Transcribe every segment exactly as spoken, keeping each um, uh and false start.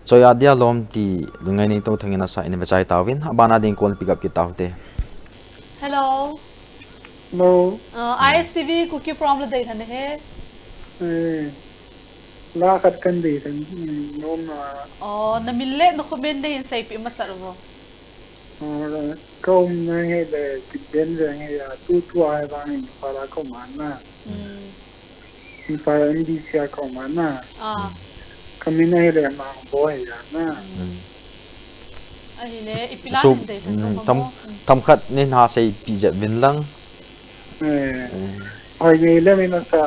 Choi a dia lom ti lungngai nei to thangin asa in vechai tauvin, abana ding call pick up kit taute. Hello. Hello. Uh, I S T V Kuki program la dei than he. Eh, la khat kan dei than, mm, nom na. Oh, na min le na comment nei hin seipi masa ro. Oh, ka umna hi le, kiden ve hi a, tu tu a hi vang in pa la ka umna. Hmm. In pa M D C a ka umna. Ah. Ka min hi le Mang Bo hi a na. Hmm. Ahile, ipi la so, hin dei than, hmm, nom tam, mo. Hmm. Tam khat nei na seipi jep vin lang. Eh. Eh. Hoi nei le min sa.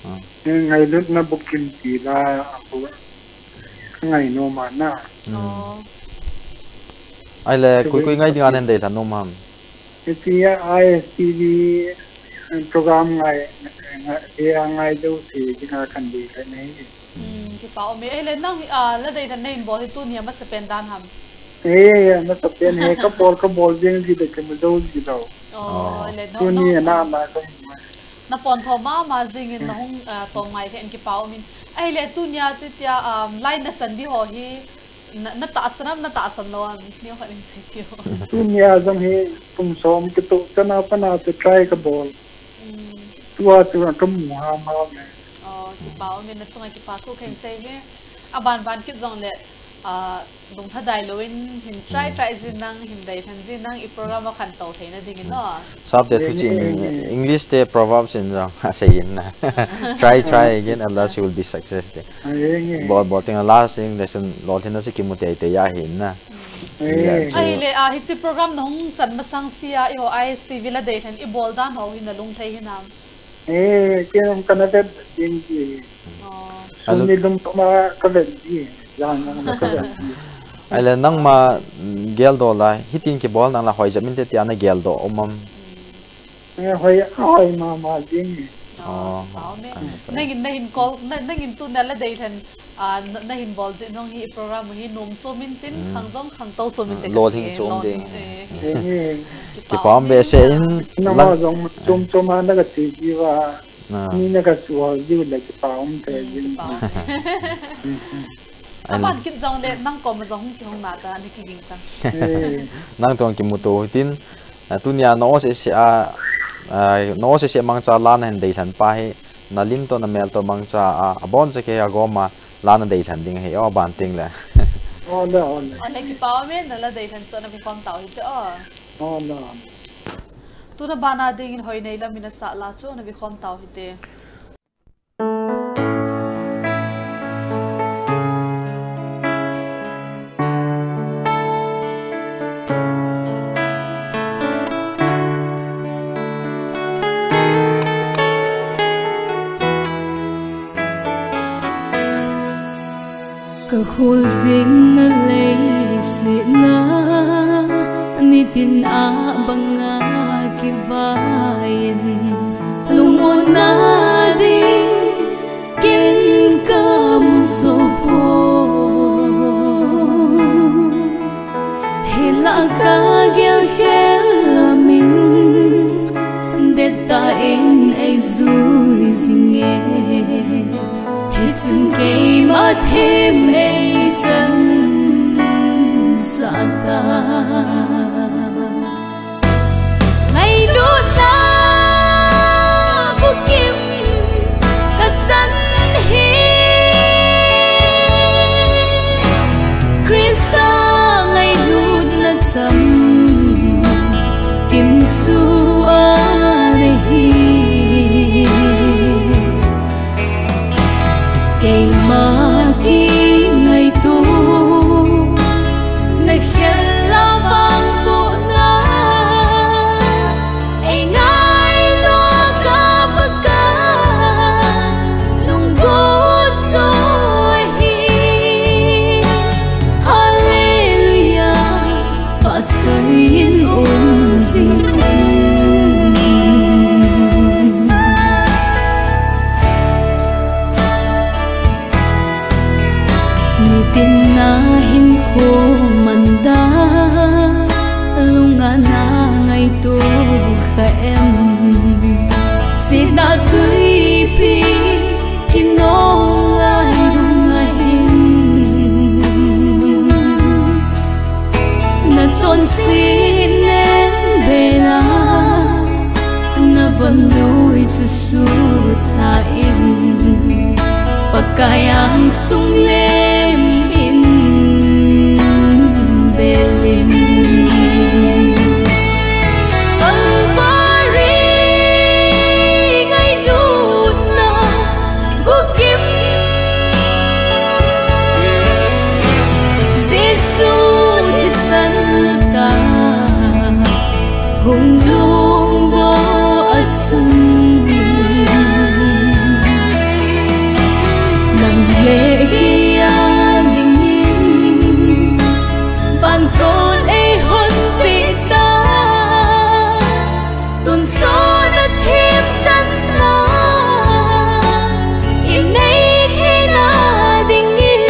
Ah. Ngailutna bukim ti la, abu. Ngai nom a na. Hmm. Oh. Ahile, so, kui kui ngai ding a nei dei than nom ham. Iti a I S T V program ngai, ngai, dia ngai dou si dinga kan dei le nei. Hmm, kipa um e. Ahile nang, ah, la dei than nei hin bol hi tunia masa pen dan ham. Eh, eh, masa pen he, ka bol, ka bol ding ji le ka mu dou ji lou. Oh, oh. Ahile no, tuni no, na, na, na. Na pon tho mama jing in na hung, ah, tong mai the in kipa um in. Ahile tunia tu tia, um, line na chan di ho hi, na, na tahsan am, na tahsan lou am, ni ho ning sei tiu. Tunia jong hi kum som kitoh chana pana chu try ka bol. Hmm. Tua chu ka mu ha ma me. Oh, kipa um in na chunga kipa thu khen sei ve. Aban ban kit jong le, ah, lungthadai lou in hin try, hmm, try jin nang, hin dei than jin nang, i program a khantou theina ding in, hmm, no. Sap te thu chi in, eh, eh, English te proverbs in jong asei in na. Try, try again, at last you will be success te. Ah, eh, eh. Bol, bol ting a last in lesson lolhinna si kimu teitei ahi in na. Eh. Chu. Ahile, ah, hichi program na hung chan masang sia, i ho I S T V la dei than i bol dan ho hi na lung thei hinam. Eh, kei jong kana vet ding ji. Oh. Anu- Suni lum tuma ka vet ji. Jang jang ka vet ji. Ahile nangma, mm, geldoh la, hitin kibol nang la hoi jep inte tia na geldoh um am. Eh, hoi, hoi mama jing. Oh, oh, pao me. Ah, nangin, nahin call, na, nangin tunia la dei than, ah, na, nahin bol jeh nong hi program hi nom chom in tin, mm, khang jong khangtou chom in, mm, te lolhing chom ding. Eh, eh, eh. Kipa um behseh in. Nang lang- jong chom chom a na ka ti ji va. Ah. Ni na ka chu ho ji le kipa um te jing. Kipa um. Aman kit jong le nang kom jong hung kihong na ta, ni kiging ta. Eh. Nang tong kimuto hitin, ah, tunia na o se se a, ah, na o se se mangcha la nahin dei than pa hi, na lim to na mel to mangcha a, abon cha ke a gom a, la na dei than ding hi, o ban ting le. O le, o le. O le kipa um e, na la dei than chu na vi khom tau hite o. O le, o le. Tuna bana dingin hoi nei lam in a sa la chu na vi khom tau hite. Ka khul jing na lei sina, nitin a banga kivai in, lungmonna ding ken ka mu so fo. Hila ka gel khel min, deta in ei zui zinge. Hichun keima them ei chan sata. Ngailutna bukim ka chan hi. Krista ngailutna cham kim chu ana hi. Keima kingaito na khel la vang po na, ei ngai lo ka Pakai lunggot so hi. Hallelujah. Pachoi in um jing. Nitin na hin kho man da, lunga na ngaito kha em. Sida tuipi kinong lai lunga hin. Kayang sung lem in belin Kalvari ngailutna bukim Jesu thisan ta hung lungdoh a chun nang le kei a dingin vantol ei honpeh ta. Tonsot a themchanna i nei theina dingin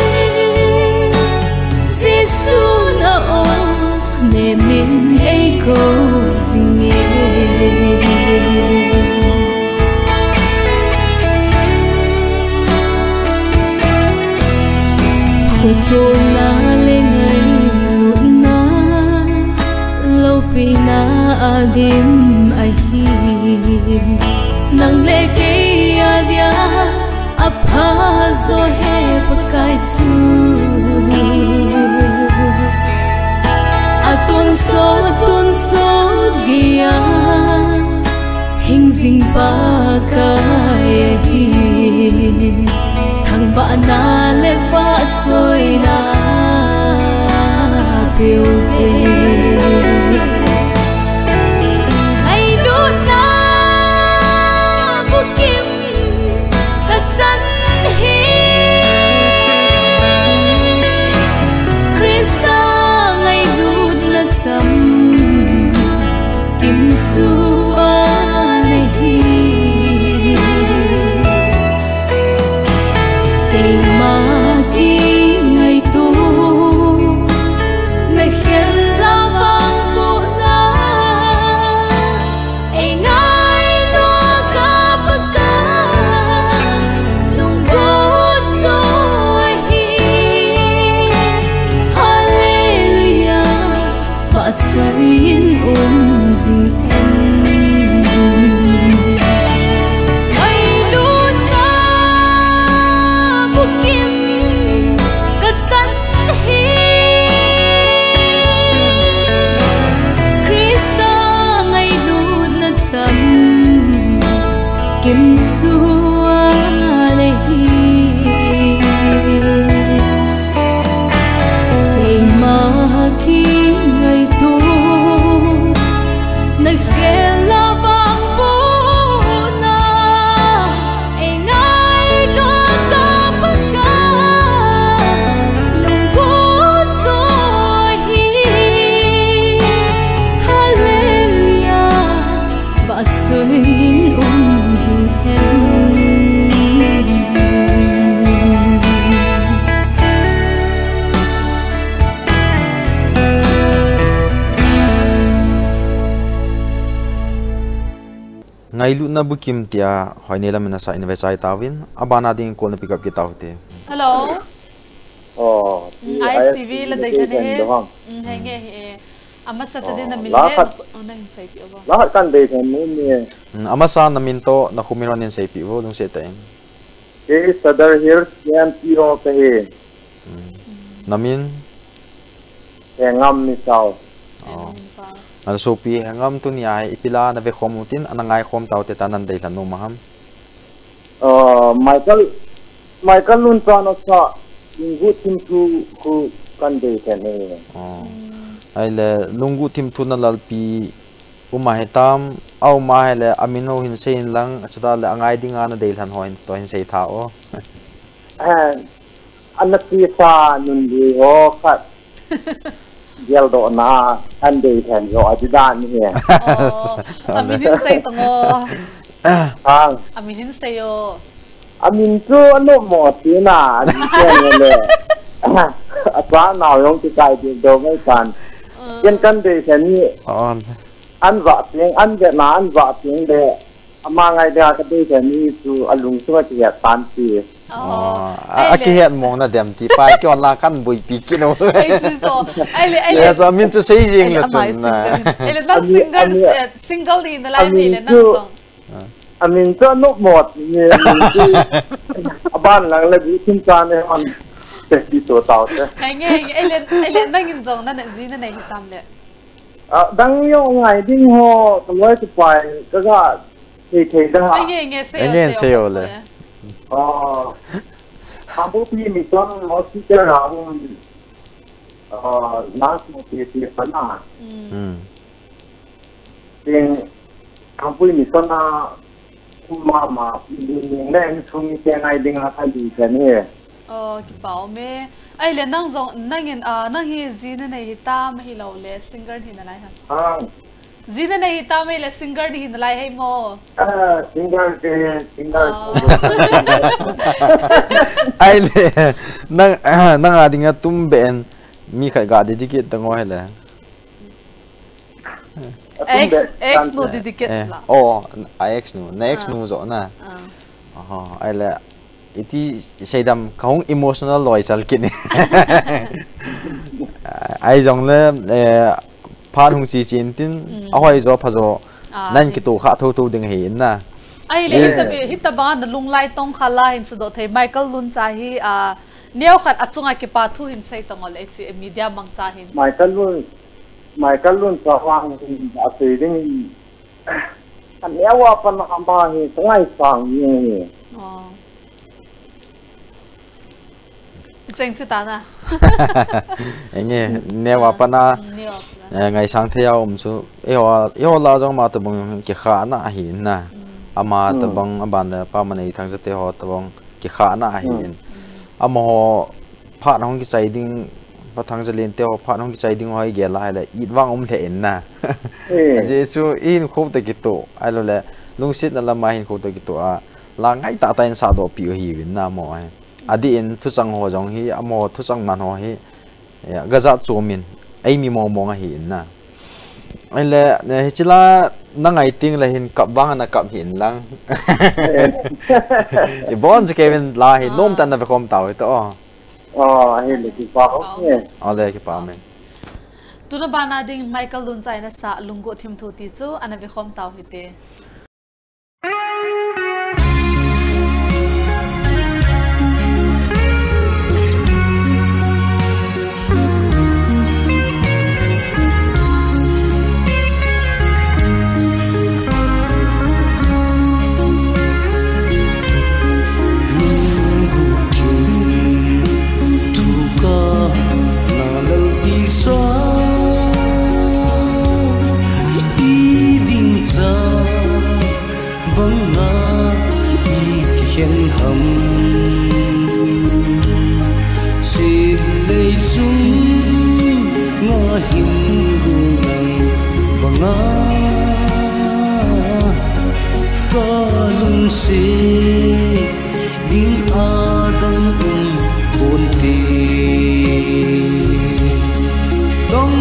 Jesu'n a-o nemin ei kou jing e. Khotona le ngailutna loupina a dim ahi. Nang le kei a dia a phajo he Pakai chu a tonsot tonsot geiya hing jing Pakai ahi. Thangvahna le vahchoina peuh te ngailutna bukim ka chan hi. Christa ngailutna chamkim chu ana hi. Keima kingaito na khel a vangbohna ei ngailut a Pakai lunggot joh ahi. Hallelujah. Vahchoi in um jing hen. Ngailutna bukim ka chan hi. Christa ngailutna chamkim chu ana hi. Keima kingaito na khel a vangbohna ei ngailut a Pakai lunggot joh ahi. Hallelujah. Vahchoi in um jing hen. Ngailutna bukim tia Hoineilam in asah in ve chai tauvin, abana ding call na pick up kit tau hite. Hello. Oh, Mm, I S T V la dei khan he. Dong hang. Mm, henge he. Amasa ta din na min la le. Khat. Oh, na hin seipeh uvo. La khat kan dei khan ni. Mm, amasa na min toh na kho min hon hin seipeh uvo, lungset tah in. Kei Sadar Hills K M P O kahi. Mm. Na min? Hengam Misao. Oh. Hengam Misao. Nal sopi Hengam, tunia hi ipi la na vekhom u tin, ana ngaikhom tau te ta nan deilhen nom ham? Uh, Michael, Michael Lunchana sa, Lunggut Thimthu khu kan deilhen e. Oh. Hmm. Ahile, Lunggut Thimthu na lalpi um ahi tam, a um ahile, amin ho hin sei in lang, chutah le angai dinga na deilhen ho hin, toh hin sei tha o. Eh, ana tisa Nunlui ho khat. Geldohna, an deilhen jo, ati dan hi. Oh, amin hin sei tong o. Hang. Amin hin sei o. Amin chu anommo tina, amin chu le. Asa nao jong kikai ding do mai tan. Mm. Ken kan deilhen ni. Oh. An vah teng, an vetna, an vah teng le. Ama ngai dia ka deilhen ni chu alungsunga kihet tan ti. Oh. Oh, a, a kihet mong na dem ti, pai kei on la kan boipi kit o. Ai, si so. Ai le, ai le. Yes, amin chu sei jeng le chun na. Ai le, nang single, eh, single ni na lai mi le nang song. Amin chu anommo ni, amin chu. A Ban lang le bu thim cha ne hon. Te ki to tao te. Ai nge, ai le, ai le nangin jong na, na ji na nei hitam le. A, dang yo ngai ding ho, kaloi tu pai, ka ga, thei thei da ha. Ai nge, nge, sei Ai yo, nge, sei yo, sei yo sei le. yo. Oh. Hambu pi mi ton hospital ha hum. Ah, last mo pi pi pa na. Mm. Hmm. Tin, hambu mi ton na, kuma ma, ni ne, ni sung ni te ngai ding ha ka di ka ni. Oh, kipa um e. Ai le nang jong, nangin, ah, nang hi ji na nei hitam ahilou le, singer hi na lai ham. Ah. Ji na nei hitam ahile, singer ni hi na lai hei mo. Ah, singer te, singer. Oh. Ai le, nang, nang a dinga tum ben, mi khat ga dedicate ta ngo hile. Ex, ex nu dedicate Eh, la. oh, a ex nu, na ex Ah. nu jo na. Ah. Oho, ai le, iti seidam ka hung emotional loi sal kit ni. Ai jong le, eh, phat hung chi chin tin, Mm. a hoi jo pha jo, Ah, nan ti. kitu kha tho tho ding hi in na. Ai le, Eh. hi sabi, hi ta banga na lunglai tong kha la hin sa do thei Michael Lun cha hi, ah, neo khat a chunga kipa thu hin sei tong le chi media mang cha hin. Michael Lun, Michael Lun cha wang hin a sei ding A neo a pat na ama hi ka ngaisang jing e. Oh. Cheng chu ta na. Enge, neo a pat na, Mm, neo a pat na. eh, ngaisang thei a um chu. Eiho, eiho la jong ama tabang kikha na ahi na. Mm. Ama Mm. tabang aban le Pa Manei Thangcha te ho tabang kikha na ahi Mm. in. Amaho phat hung kichai ding, Pa Thangcha Len te ho phat hung kichai ding ho hi gel a ahile, it vang um lheh in na. Eh. Ajeh chu, i hinkho toh kitoh, ahilou le, lungsetna lam a hinkho toh kitoh a, la ngai tah tah in sah doh pi u ahiuvin na amaho hi. Adeh in thuchang ho jong hi, amaho thuchang man ho hi, eh, ga jat chom in, eimi mong mong ahi in na. Ahile, eh, hiche la na ngai teng le hin kap vang na kap hih in lang. Eh. Ibon chu kei vin la hi, Ah. nom tah in na vekhom tau hite o. Oh, ahile kipa um e. Ahile kipa um e. Tuna bana ding Michael Lun cha in asah Lunggot Thimthu ti chu ana vekhom tau hite. Lunggot thimthu ka na lal i sa, i ding cha bang na i kikhen ham. Sih lei chunga hin gu nang banga ka lungset ding a dang um ponte. Dong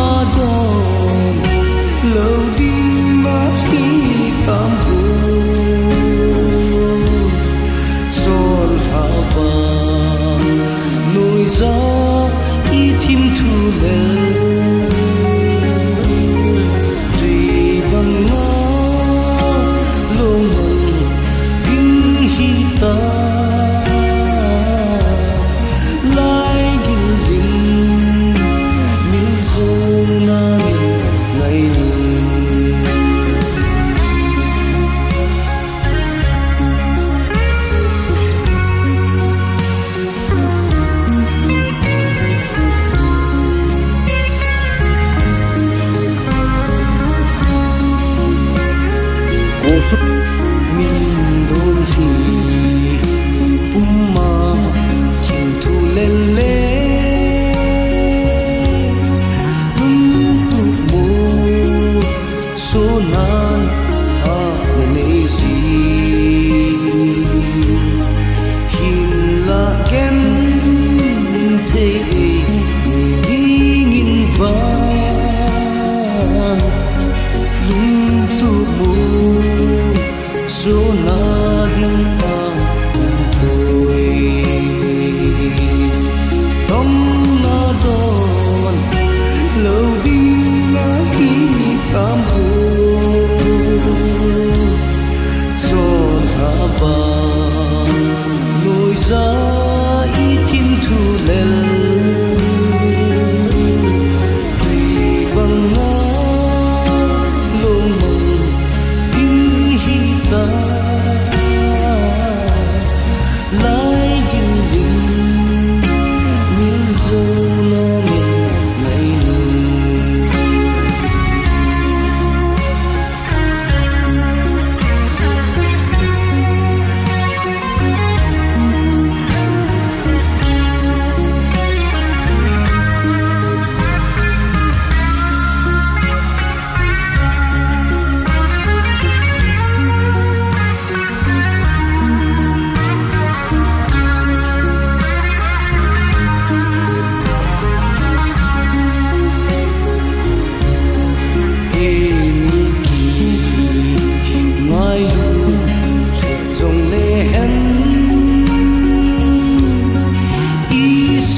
a dong lou ding na hi tam pu. Chol hava nuija i thimthu le. Tui banga lungmang ding hita. Lai gil ding mil jo na ngin ngai ni.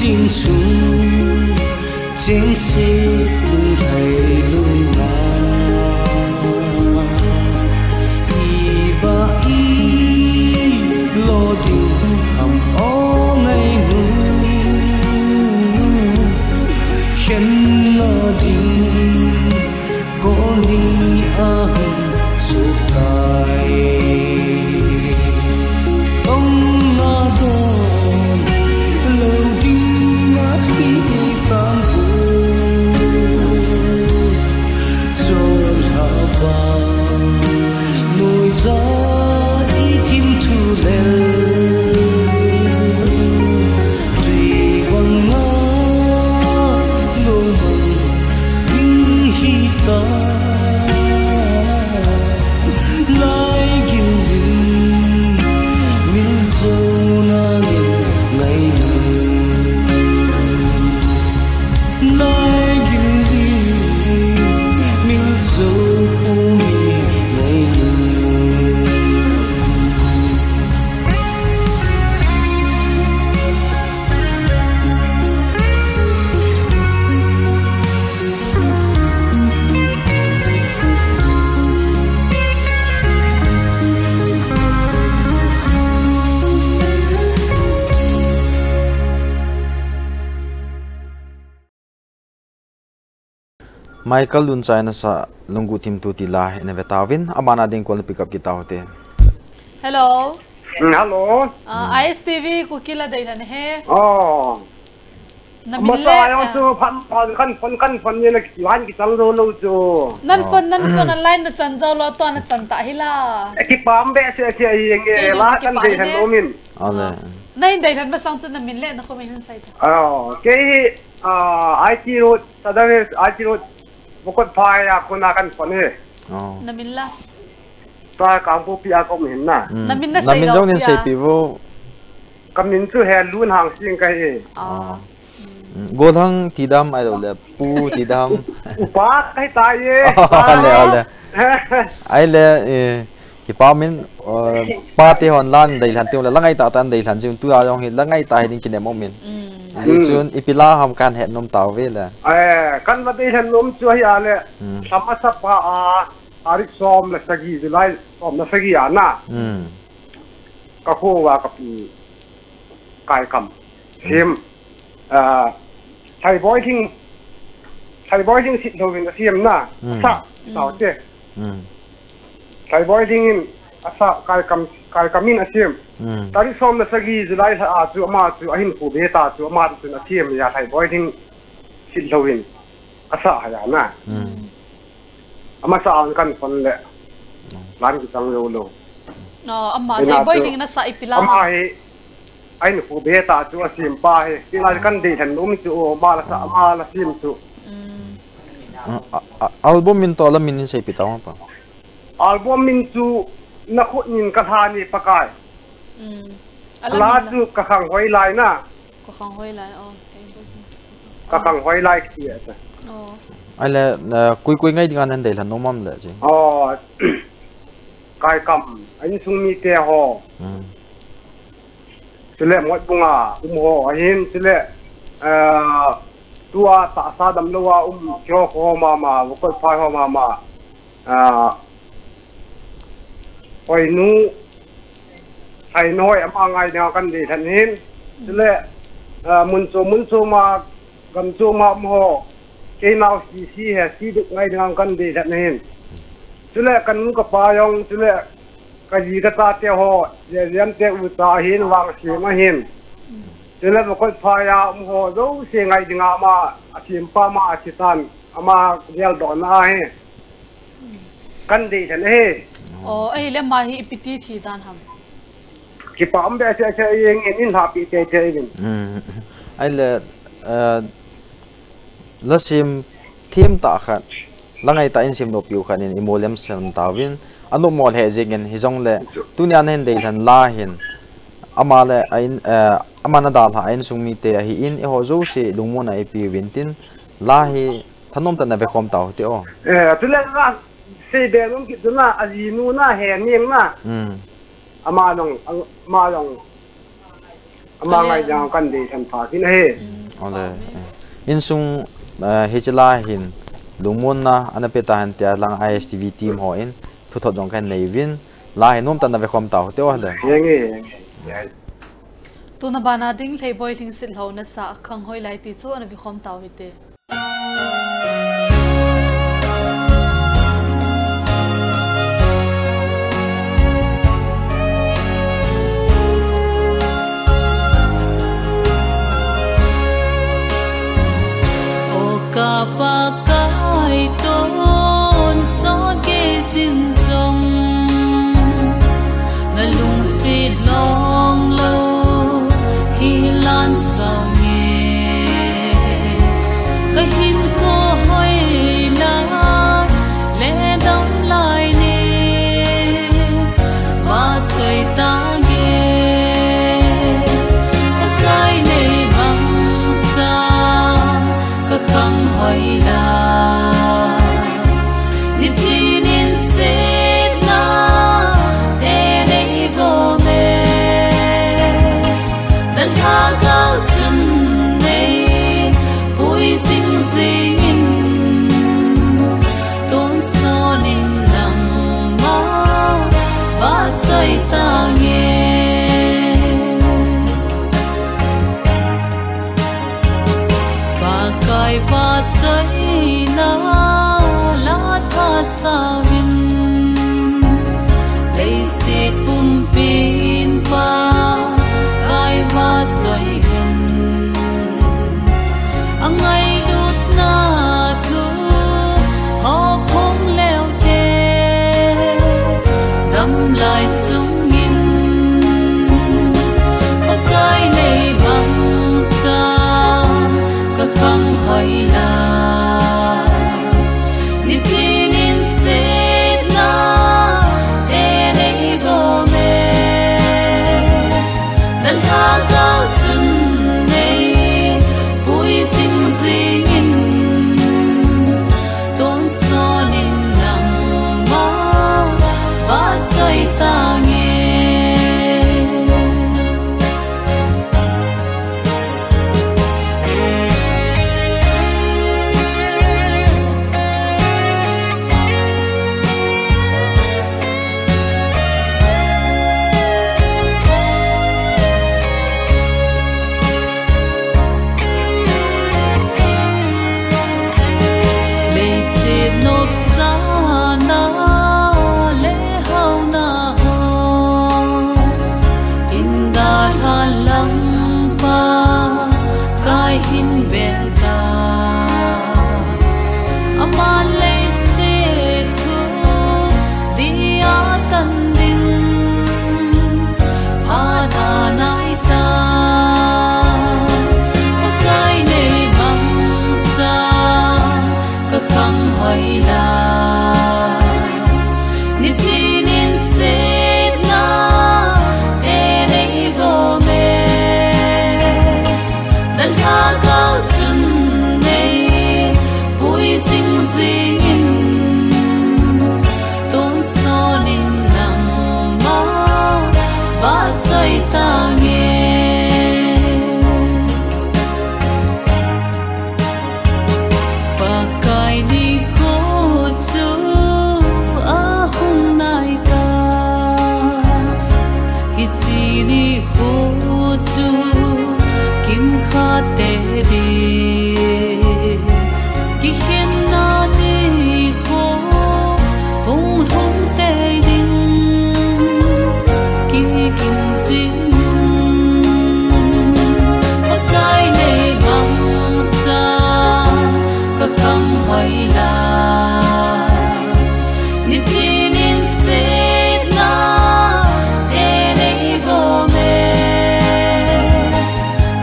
Insung chengse lunglhai lungna, iba i lo ding ham o ngainu, khenna ding koni ahung sukai. Tong na don lo ding na hi tampu. Chol hava noiza i thim thu lel. Ri banga lo mang ding hi ta. Lai gilin mil zo na ngin ngai nu. Lai gilin mil zo pu ngin ngai nu. Michael Lunchai nasa Lunggu Thim Tu ti la hi na ve tauvin, amana ding call na pick up kit taute. Hello. Mm, hello. Ah, I S T V Kuki la dei na he. Oh. Na min le, ah. Chu phan, phan, kan phone, kan phone ni na ki wan ki chang lo lo chu. Nan phone, nan phone a line na chan zo lo to na chan ta hi la. Eh, kipah be se se ai nge la kan dei han lo min. Ale. Na hin dei han masang chu na min le na comment hin sai ta. Oh, kei hi, ah, I T Road, Sadar Hills, I T Road, Bukot Phai a kona kan phone hi. Oh. Na min la. Ta Kangpokpi a kom hin na. Mm. Na min na sai lo jong nin pi a. Seipi vo. Ka min chu he Lun Hang Sing ka hi. Ah. Mm, Golhang ti dam ai lo le, Pu ti dam. Upa ka hi ta ye. Ale, ale. Ai le, eh, kipah min, eh, pa te hon la nei dei lhan ti le, la ngai ta ta nei lhan jing tu a jong hi, la ngai ta hi ding kinem um in. Mm. Ji chun, ipi la ham kan het nom tau ve le. Eh, kan va dei lhan nom chu hi a le. Mm. Sama sa pa a, tarik som le sagi, July som le sagi a na. Mm. Ka kho va ka pi Kaikam. Mm. Sim. Ah, Thaiboi Thing, Thaiboi Thing sit lo vin a siam na. Mm. Sa, mm, sao che. Mm. Thaiboi Thing in a sa Kaikam, Kaikam in a siam. Mm. Tarik som le sagi July lha a chu ama chu a hin khu be ta chu ama chu a siam ya Thaiboi Thing sit lo vin a sa ha ya na. Mm. Amasa an kan phone le. Mm. Line kichang lou lou. Oh, ama Thai Boy chu ding nasa ipi la. Ama hi, ahin khu be ta chu a sim pa hi. Ti la kan dei lhan um chu, ama la sa, ama la sim chu. Mm. A, a, a, album min toh la min in seipi tau pa. Album min chu na khut nin ka lha ni Pakai. Mm. A la min la chu Ka Khang Hoi Lai na. Ka Khang Hoi Lai, oh. Ka Khang Hoi Lai kiti a ta. Oh. Ai le, eh, koi koi ngai dinga nan dei lhan nom am le chi. Oh. Kaikam, a insung mite ho. Hmm. Chule Motbung a um ho ahin, chule, eh, tua tahsa damlou a um keiho ho mama, Vokot Phai ho mama. Ah, Hoinu, Hainoi ama ngai dinga kan dei lhan hin. Chule, ah, mun chom, mun chom a, gam chom a um ho. Kei nao si si he, si duk ngai dinga kan dei lhan hin. Chule ka nu ka pa jong, chule ka ji ka chate ho, Jeliam te u cha hin, Vangsim ahin. Chule Vokot Phai a um ho, jouse ngai dinga ama, a thim pa ama, a thi tan, ama geldoh na hi. Kan dei lhan e. Oh, ahile ama hi ipi ti thi dan ham. Kipah um be se se e, ngen in happy te te in. Hmm. Ahile, eh, la sim thim tah khat, la ngai tah in sim nopiu khat in i molem sem tauvin, a nomo lheh jeng in hijongle, tunia na hin dei lhan la hin, ama le a in, eh, ama na dalha a insung mite ahin, eiho jouse lungmon a i pe uvin tin, la hi thanom tah in na vekhom tau hite o. Eh, chule la, sei be nom kit chu na, a jinu na, Heming na. Hmm. Ama jong, ama jong. Ama ngai jong kan dei lhan pha kit na hi. Ole, eh. Insung, eh, hiche la hin lungmonna ana pe tahen tia lang I S T V team hon thuthot jong kahin nei uvin, la hi nomtah in na vekhom tau hite ole. Tuna bana ding Lheiboi Lhingset Lhou nasa Khang Hoilai ti chu ana vekhom tau hite. O ka Pakai, tonsot gei jin jong na lungset long lou hi lan sao nge. Ka hinkho hoi lai le dam lai ni, vahchoi tange. Pakai, nei bang cha ka Khang Hoilai, nitin in setna te nei vom e. Na lhagao chun nei pui jing jing in, tonsot in nangma vahchoi tange. Pakai, vahchoina la tha sao in, leiset pumpin Pakai vahchoi hen. A ngailutna thu ho phong leu te, dam lai sung in Pakai, nei bang cha ka Khang Hoilai, nitin in setna te nei vom e. Na lhagao chun nei pui jing jing in, tonsot in nangma vahchoi tange. Leiset nopsahna le haona ho in dalhan lang Pakai hin bel ta. Aman leiset thu dia tan ding phat anai ta. Pakai, nei bang cha ka Khang Hoilai, nitin in setna te nei vom e. Na lhagao chun nei pui jing jing in, tonsot in nangma vahchoi tange. Pakai, nikho chu ahung nai ta. Hiche nikho chu kimkhat tei ding, kikhenna nikho hung lhung tei ding, kigin jing. Pakai, nei bang cha ka Khang Hoilai, nitin in setna te nei vom e.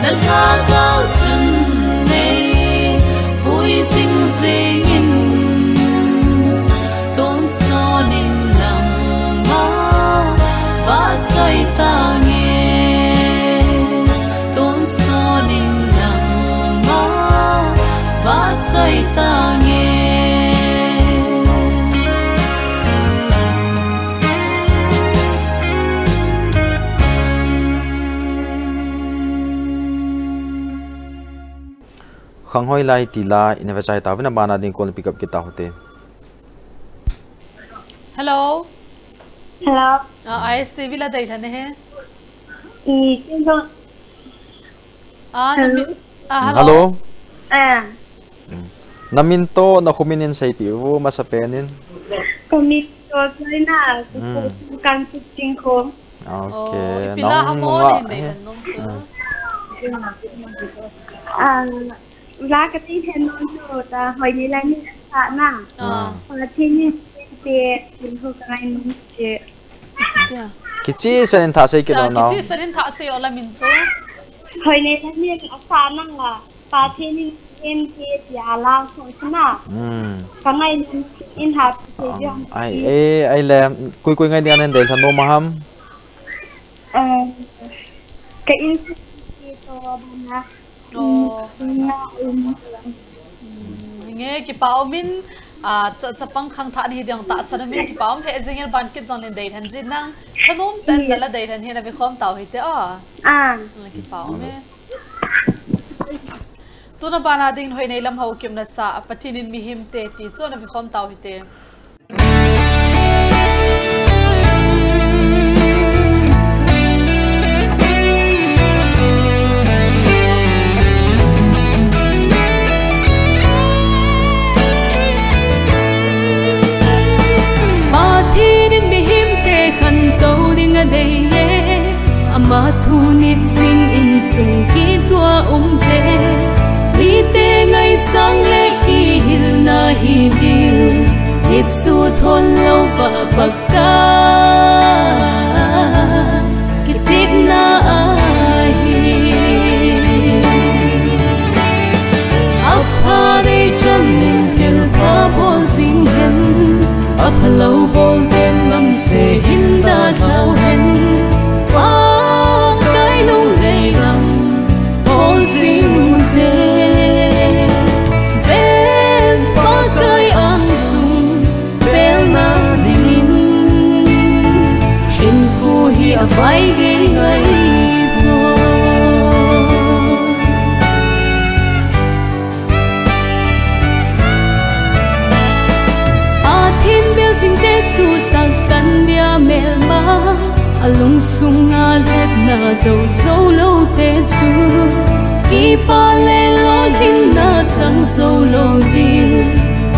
Na lhagao chun Khanghoi Lai ti la ina ve chai tauvin, abana ding call na pick up kit tau hite. Hello. Hello. Ah, I S T V la dei lhan e he. I, kin ko. Ah, na mi-, Hello. Ah, hello. Hello. Eh. Mm. Na min toh, na kho min in seipeh uvo, masapen in. Ka min toh Joyna, Mm. Kangpokpi Chingkho. Okay, oh, ipi la nang ham mo nunga, na hin dei he. Lhan nom chu. Mm. Ah, la ka dei lhan nom chu ta, Hoineilam min asah na. Ah. Mm. Pathen in te, tin ho ka ngai nom che. Kichehsel in thah sei kit lou nau. Kichehsel in thah sei o la min chu. Hoineilam min asah na la. Pathen in em te tia la so na. Hmm. Ka ngai nom in ha pe jo. Ai, eh, ai le, koi koi ngai dia nen dei lhan nom ham. Eh, ka in to bana. Oh. Na, um. Hmm, nge kipa um in, ah, cha, chapang khangthah ni ding tahsan um in kipa um he jingel ban kit jong len dei lhan jin nang. Thanom tah in na la dei lhan hi na ve khom tau hite o. Ah. Na kipa um e. Tuna bana ding Hoineilam Haokip na sa, Pathen in mihem te ti chu na ve khom tau hite. Pathen in mihem te khantou ding adei e, ama thu nit jing insung kitoh a um te. Mite ngaisang le kihilna hi diu, nit chu thon lou va pakka kitepna ahi. Apha dei chan min thilpha bol jing hen, aphalou bol ten lamse hin dalhau hen. Pakai lungdei lam bol jing ute, ven Pakai angsung pelna dingin, hinkho hi abai gei ngai poi. Pathen bel jing te chu Satan bia melma, alungsunga lhepna tou jou lou te chu, kipa le lolhinna chang jou lou ding,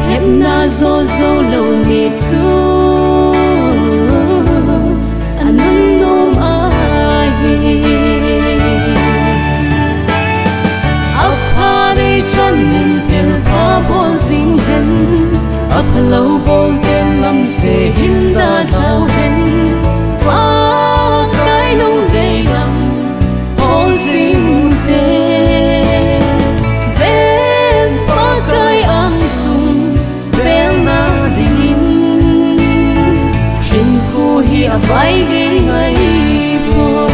lhepna jo jou lou ni chu anunnom ahi. Apha dei chan min thilpha bol jing hen, aphalou bol ten lamse hin dalhau hen. Pakai lungdei lam bol jing ute, ven Pakai angsung pelna dingin, hinkho hi abai gei ngai poi.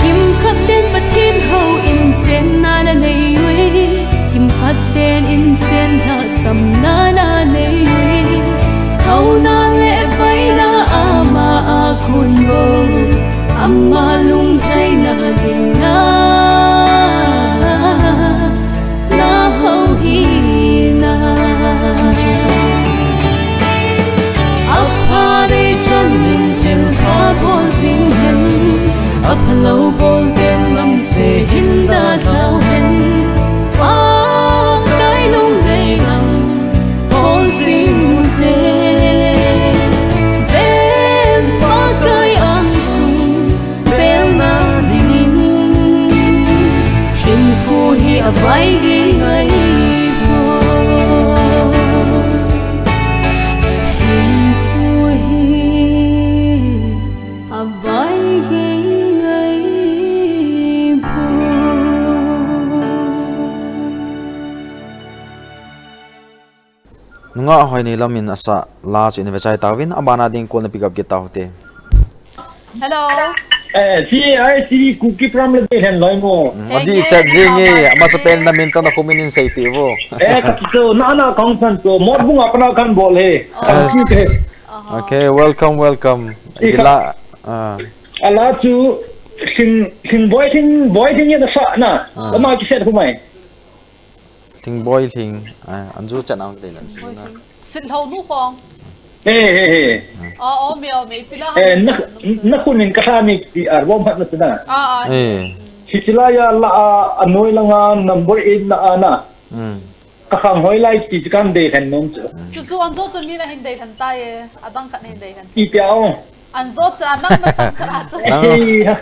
Kimkhat ten Pathen houin chenna la nei uve, kimkhat ten inchenna samna la nei uve. Thaona le vaina ama a kon bou, ama lunglhaina dinga na hou hi na. Apha dei chan min thilpha bol jing hen, aphalou bol ten lamse hin dalhau hen. Pakai lungdei lam bol jing ute, ven Pakai angsung pelna dingin, hinkho hi abai gei ngai poi. Hinkho hi abai gei ngai poi. Nungah Hoineilam in asah la chu ina ve chai tauvin, abana ding call na pick up kit tau hite. Hello. Eh, C I C Kuki program le dei hen loi mo. Mm, adi chat jing e, ama sa pen na min to na kumin in sei ti vo. Eh, ka to, na na kong san to, Motbung a pana kan bol he. Yes. Okay, welcome, welcome. Ila, ah. Ala chu, sing, sing boy, sing boy, sing ya na sa na. Ah. Lama ki set humai. Thing boy thing, ah, anju chan ang te na. Sit lo nu khong. He, he, he. Oh, oh, me, oh, me, pila. Eh, na, na kunin ka sa ni ti ar bom hat na tina. Ah, ah. Eh. Sisila ya la a, anoi la nga number eight na ana. Hmm. Ka khang hoi lai ti kan dei hen nom chu. Chu chu anjo chu mi la hin dei hen ta ye, adang khat hin dei hen. Ti pia o. Anjo cha nang na sam cha cha. Nang. Ei, ha.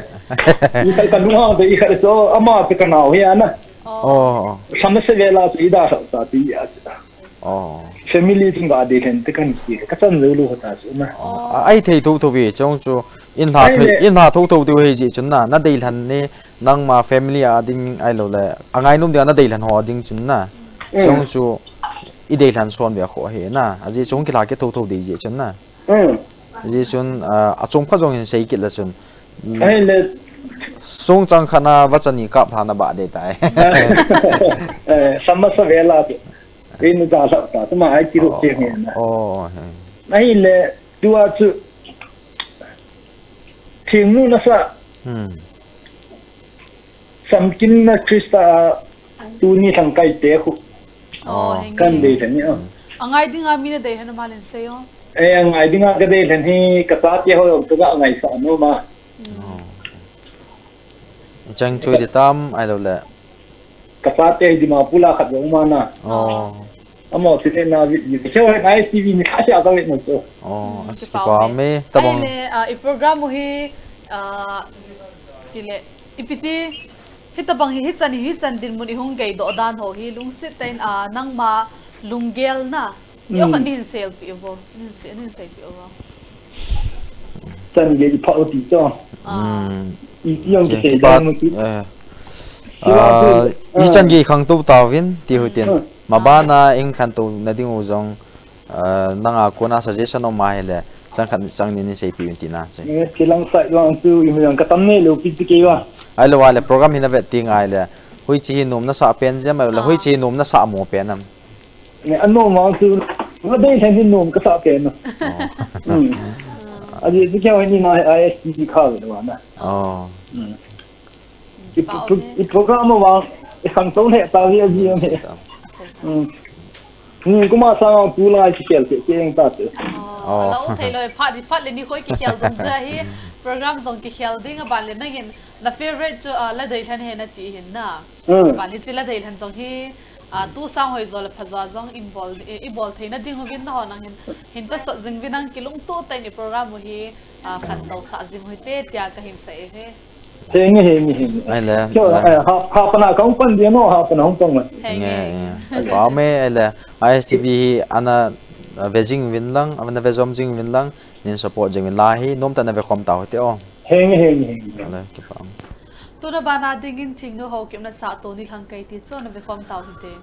Ni ka ka nung ha de i ka so ama pe ka nau hi ana. Oh. Sama se vela chu ida sa ta ti ya. Oh. Family chung ga de hen te kan ki ka chan zo lu ta chu na. Oh. Ai thei tho tho ve chong chu in ha thei in ha tho tho tu he ji chun na na dei lhan ni nangma family a ding ai lo le. Angai num dia na dei lhan ho ding chun na. Chong chu i dei lhan son ve kho he na. A ji chung ki la ke tho tho de ji chun na. Ji chun, ah, a chom kha jong hin sei kit la chun. Ai le. Sung chang kha na va chani kap tha na ba de tai. Eh, sama sa vela. Inu da sa ta, tuma ai ti ru che me na. Oh, he. Ai le, tua chu. Thingnu na sa. Hmm. Samkin na Krista a tuni thangkai te khu. Oh, kan dei thani a. Angai dinga mi na dei hanu malin sei o. Eh, angai dinga ka dei thani ka sa te ho to ga ngai sa no ma. Oh. Chang chui di tam ai lo le. Ka sa te di ma pula khat lo ma na. Oh. Amo si le na vi vi se wa ngai si vi ni kha sia ka ve no to. Oh, aski pa me tabang. Ai le, ah, i program hi, ah, ti le, i piti, Hitabang hi, hichan hi, hichan dinmun i hung gei doh dan ho hi, lungset tah in, ah, nangma lunggel na. Yo khat nin sel pi vo, nin se, nin sei pi vo. Chan gei pha ti cho. Ah. I ti yong ki sei dan mu ki. Eh. Ah, i chan gei khang tu ta vin, ti hu tin. Ma ba na ing khan tu na ding u jong. Ah, nanga kona suggestion om a hile, chang khat chang ni ni seipi un tina che. Eh, kilang sai lang chu, i mi lang ka tam ne lo pi ti ke wa. Ai lo wa le program hi na vet ti ngai le. Hui chi hi nom na sa pen jam le, hui chi hi nom na sa mo pen am. Ne, a nom ang chu, na dei thei hi nom ka sa pen. Oh. Hmm. A ji ti ke wa ni na I S T P kha le wa na. Oh. Hmm. I, i, i program a vang, i khangtou lheh tau hi a ji a me. Hmm. Hmm, kuma sang ang tu lai kikhel te, te eng ta te. Oh, oh. Lo thei lo, phat, phat le ni khoi kikhel dong chu ahi, program jong kikhel ding a ban le nangin, na favorite chu, ah, La Deilhen he na ti hin na. Hmm. Ban hi chu La Deilhen jong hi, ah, tu sang hoi jo le pha jo jong in bol, i, i bol thei na ding uvin na ho nang hin, hin ta sot jing vin nang kilungto tah in i program u hi, ah, khantou sah jing u hite, tia ka hin sa e he. Henge, henge, henge. Ai le. Cho, eh, ha, ha pana ka hung pan dia no, ha pana hung pan ma. Henge, henge. Ba me, ai le. I S T V hi ana, ah, ve jing vin lang, ana ve jom jing vin lang, nin support jing vin la hi, nom tah na ve khom tau te o. Henge, henge, henge. Ai le, kipa. Tuna bana dingin Thingnu Haokip na sa to ni khang kai ti cho na ve khom tau te.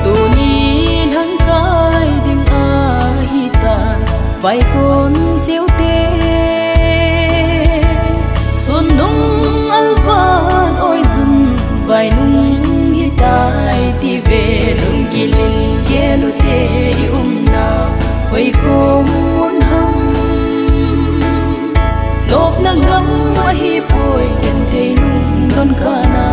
Tuni lhangkai ding ahi tan. Vaikon siu te, sun nung alvan oi jun, vai nung hitai ti ve, lung kilin kelu te i umna, hoi kom mun ham. Lop na gam ahi poi, ken thei nung don kana.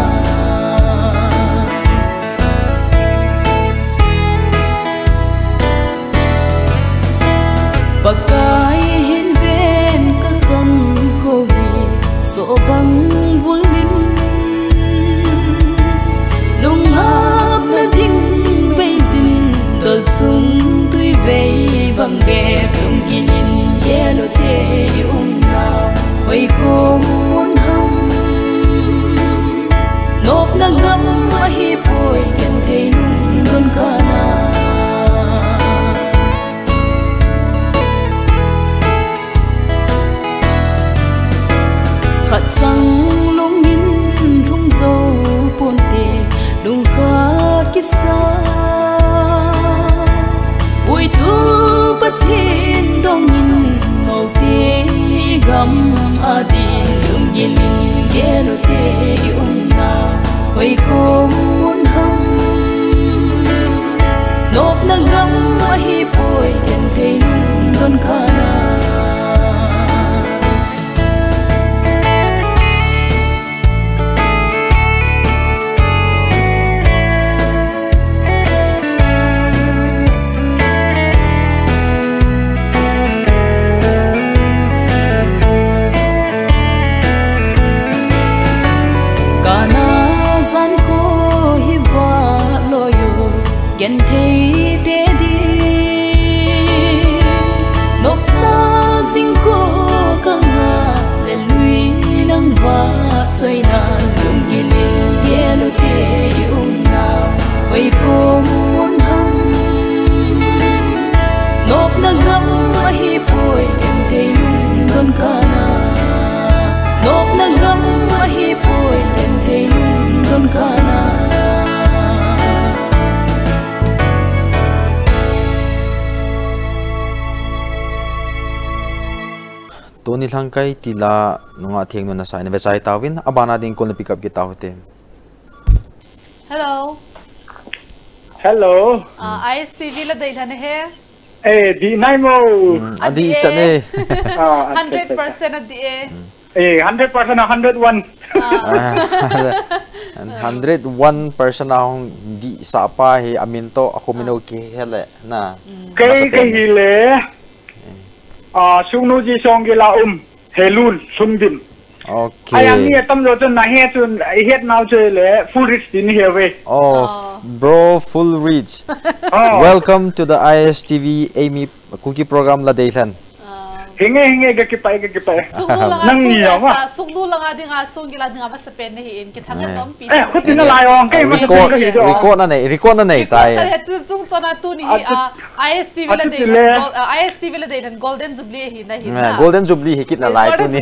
Pakai hin ven ka khankho hi, so bang vulin. Lungapna ding vei jin, tol chung tui vei bang bep, lung kinin kelu te i umna, hoi kom mun ham. Khat chang lungin lhung jou ponte, lungkhat kisa. Uitu Pathen dongin noute gam adin lunggil in gel ute i umna hoi kom un ham. Nopna gam ahi poi, genthei lungdon kana. Kana jan kho hi va lo yo, genthei te di. Nopna jing kho ka nga le lui nang va soina lunggil in gel ute i umna hoi kom un ham. Nopna gam ahi poi, genthei lungdon kana. Nopna gam ahi poi, genthei lungdon kana. Tuni Lhangkai tila nunga theng nuna sa in ve chai tauvin, abana ding call na pick up kit tau te. Hello. Hello. Ah, I S T V la dei lhan he. Eh, di nai mo. Hmm, adi chat e. Ah, hundred percent adi e. Eh, hundred percent a hundred one. Ah. Hundred one percent a hung di sa pa hi amin to a khumino ki hele na. Kei, kei hi le. Ah, Sungnu ji Songgila um. Helun, Sungdim. Okay. Ai, ang ni atam jo chun na he chun, i het nau chu le, Full Rich tin he ve. Oh, bro, Full Rich. Oh. Welcome to the I S T V, Amy, Kuki program la dei lhan. Hinge, hinge, ga kipai, ga kipai. Sungnu langa, nang ni ya ma. Sungnu langa dinga, Songgila dinga, masa pen na hi in, kithang nom pi. Eh, khuti na lai ong, kei masa pen ka hi jo. Record na nei, record na nei tai. Record na he, tu, tu, tu na tu ni hi, ah. I S T V la dei lhan, Gol-, ah, I S T V la dei lhan Golden Jubilee hi na hi na. Golden Jubilee hi kit na lai tuni.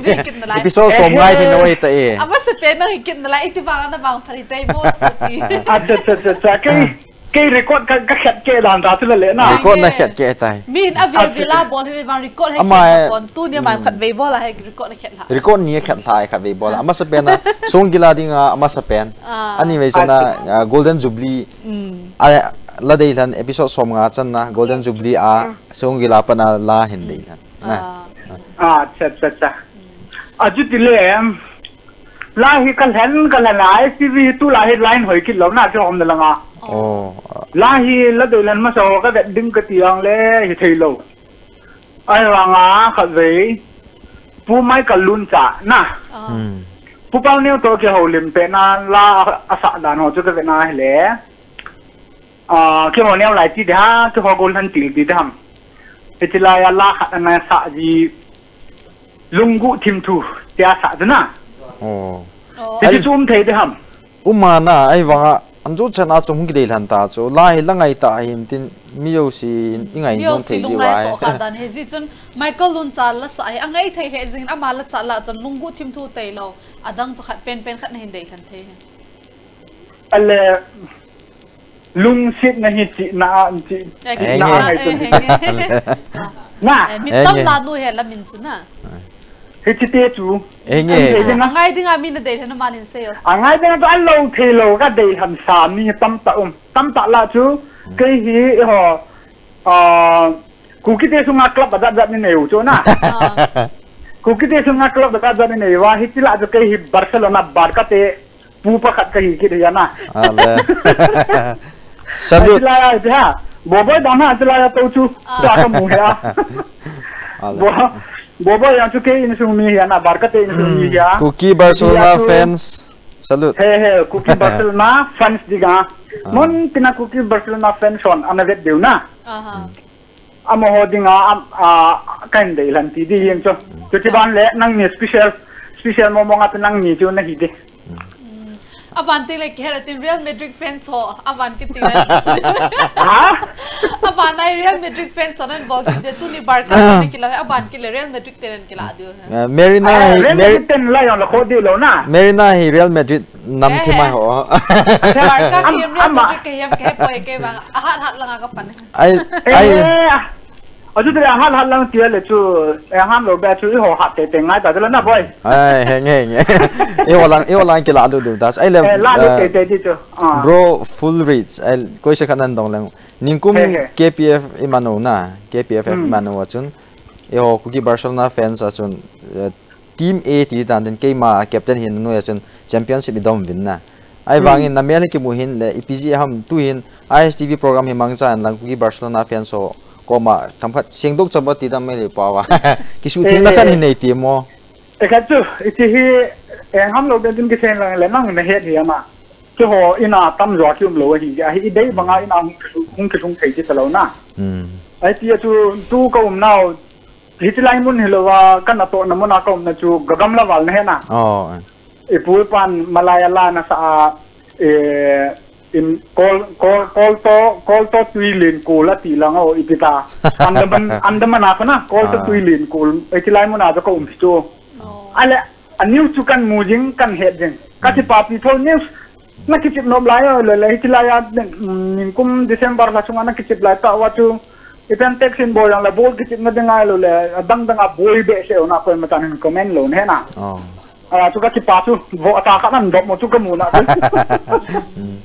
Episode som ngai hi noi ta e. Amasa pen na hi kit na lai, iti vang na vang phari tai mo suti. Acha, acha, acha, acha. Kei, kei record ka, ka khet ke dan ta chu la le na. Record na khet ke tai. Min a vil vila bol hi vang record he khet kon tuni man khat vei bol a he record na khet la. Record ni khet la khat vei bol. Amasa pen na Songgila dinga amasa pen. Ah. Ani vei chana, ah, Golden Jubilee. Mm. A, la dei lhan episode som nga channa Golden Jubilee a Songgila pana la hin dei lhan. Na. Ah. Ah, acha, acha, acha. Achu ti le, em, la hi ka lhen, ka lhen a, I S T V tu la hi line hoi kit lo na chu hom na langa. Oh. La hi la dei lhan masa ho ka vet ding ka ti ang le hi thei lo. Ai vanga khat vei. Pu Michael Luncha na. Ah. Hmm. Pu Pau Neo to ke ho lim pe na la a sa dan ho chu ka vet na hi le. Ah, keiho neo lai ti de ha, keiho gol han til ti de ham. Hiti lai a la khat ana sa ji lunggu thim thu tia sa de na. Oh. Hiti chu um thei de ham. Uma na, ai vanga, an chu chan a chu hung kidei lhan ta chu. La hi la ngai ta hin tin, mi yo si i ngai nom thei ji vai. Dan he ji chun, Michael Luncha la sa hi, a ngai thei he jing, ama la sa la chun lunggu thim thu tei lo. Adang chu khat pen pen khat na hin dei lhan thei he. Ale, Lungsetna hi chihna a, chih, chihna a ngai chun. Na. Eh, min tam la nu he la min chu na. Hichi te chu. Enge. Angai dinga min na dei lhan man in sei os. Angai dinga to an lo thei lo ka dei lhan sa mi tamtah um. Tamtah la chu. Kei hi, eiho, ah, Kuki te sunga club a jat jat ni nei u chu na. Kuki te sunga club a jat jat ni nei uva, hichi la chu kei hi Barcelona Barca te pu pakhat ka hi kit hi ana. Ale. Salute. Chilai a, ha. Boboi dan ha, chilai a to chu. Cha ka mu hi a. Ale. Bo-, Boboi yang chu kei insung mi hi ana, Barca te insung mi hi a. Kuki Barcelona fans. Salute. He, he, Kuki Barcelona fans dinga. Mun tina Kuki Barcelona fans hon, ana vet diu na. Aha. Amaho dinga, am, a, kahin dei lhan ti di hin chu. Chuti ban le, nangni special, special momo nga chu nangni chu nahi di. Mm. Aban teng le kihe le tin Real Madrid fans ho. Aban kiti le. Ha? Aban ai Real Madrid fans ho nan bol kiti tuni Barca na kila. Aban kile Real Madrid te nan kila diu. Eh, Marina Ai, hi, Real Mari-, Madrid ten la yong la kho diu lo na. Marina hi Real Madrid nam Eh, thi mai eh. ho. Barca Am-, ki Real ama. Madrid ke yam ke poi ke bang. Ahat hat langa ka pan. Ai, Eh, ai. eh, ah. Achu tile ahat hat lang tia le chu, eh, han lo be chu i ho hat te te ngai ta tile na boy. Ai, heng, heng. I ho lang, i ho lang kila lu du das. Ai le, Eh, la lu eh, te te di chu. Ah. Bro Full Reach, ai, koi se khat nan dong leng. Ningkum He, he. K P F i mano na, K P F Hmm. i mano a chun. I ho Kuki Barcelona fans a chun, eh, Team A ti tan tin keima captain hin noi a chun championship i dom vin na. Ai Hmm. vangin na mel hi kimu hin le ipi ji ham tu hin I S T V program hi mangcha an lang Kuki Barcelona fans ho koma themkhat sengdok chapa ti dam mai le pawa. Kisu Eh, thei na eh, kan eh. hin nei ti mo. Eh, khat chu, iti hi, eh, ham lo den tin kisen lang le nang na het hi ama. Keiho ina tamjo kium lou ahi, ahi i dei banga ina hung, hung kilhung thei ti talou na. Hmm. Ai ti a chu tu ka um nau, hiti lai mun hilouva, ka natohna muna ka umna chu gagam la val na he na. Oh. I pu i pan Malaya la na sa a, eh, in kol, kol, kol to, kol to tui len kol a ti lang o, i ti ta. Andaman, Andaman a ko na, kol to Ah. tui len kol, hiti lai muna chu ka um chu. Oh. Ale, a news chu kan mu jing, kan het jing. Ka Hmm. kipapi tho news, na kichep nom lai o le, le, hiti lai a, mm, ningkum December la chunga na kichep lai ta wa chu, i pen text in bol jang le, bol kichep na ding ai lo le, a dang dang a boi be se o na koima chan hin comment lou ne na. Oh. A, chu ka kipa chu, vo ata ka nan dop mo chu ka mu na chu. Hmm.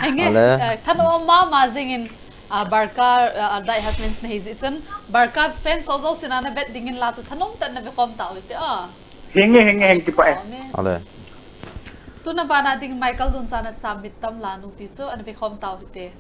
Ai nge, Ale. eh, thanom mama jing in, ah, Barca, ah, Aldai Hafmans na hi ji chun, Barca fans ho jouse na na bet ding in la chu thanom tah in na be khom tau hite, ah. Henge, henge, henge, kipa e. Amen. Ale. Tuna bana ding Michael Duncha na sa Mittam Lanu ti chu ana be khom tau hite.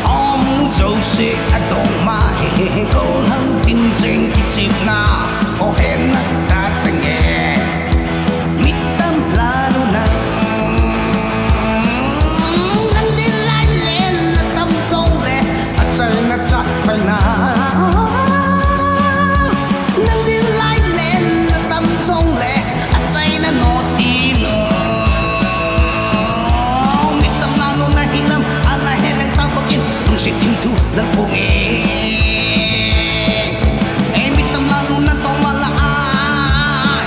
Om jouse adong ma he he he ko lang tin jeng kichep na. O he na ta tenge. Mittam Lanu nang. Nang din lai len na tam jong le. Achaina chat pai na. Nang din lai len na tam jong le. Achaina no ti no. Mittam Lanu na hinam, ana he leng tang pakin, lungset thim thu lal pung e. E Mittam Lanu na tong ma la a,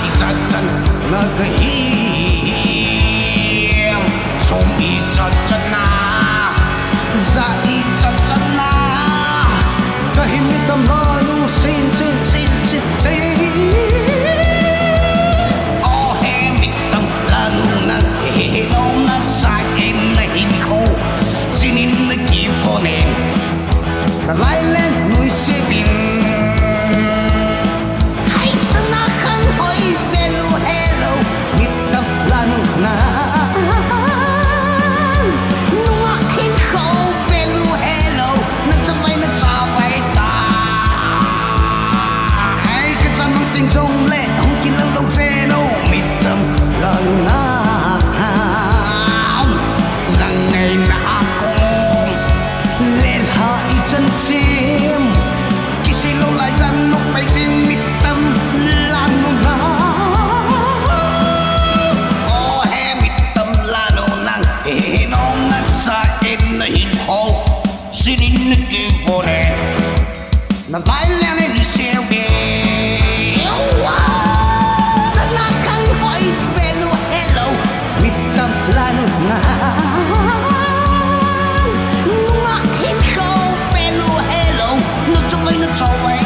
i chat chan na ka hi. Som i chat chan na. Za i chat chan na, ka hi Mittam Lanu sin, sin, sin, sin, sin. O he Mittam Lanu na, he, he, nom na sa in na hin ko, sinin na ki phone. Na lai len nui sipin. Hai sana khang hoi velu hello, Mittam Lanu na. Nunga hin khou velu hello, na chavai na chavai ta. Hai ka chan mang tin jong le, hung kin lang lo che no, Mittam Lanu na. Nang ngai na akong. Lelha i chan chim, kisei lou lai chan nung pai chim Mittam Lanu na. O he Mittam Lanu nang, he he nong na sa in na hin ho, sinin na ki phone. Na lai len ni siu ke. Wow! Sana khang hoi velu hello. Mittam Lanu na. Nunga hin khou velu hello. Nu chavai na chavai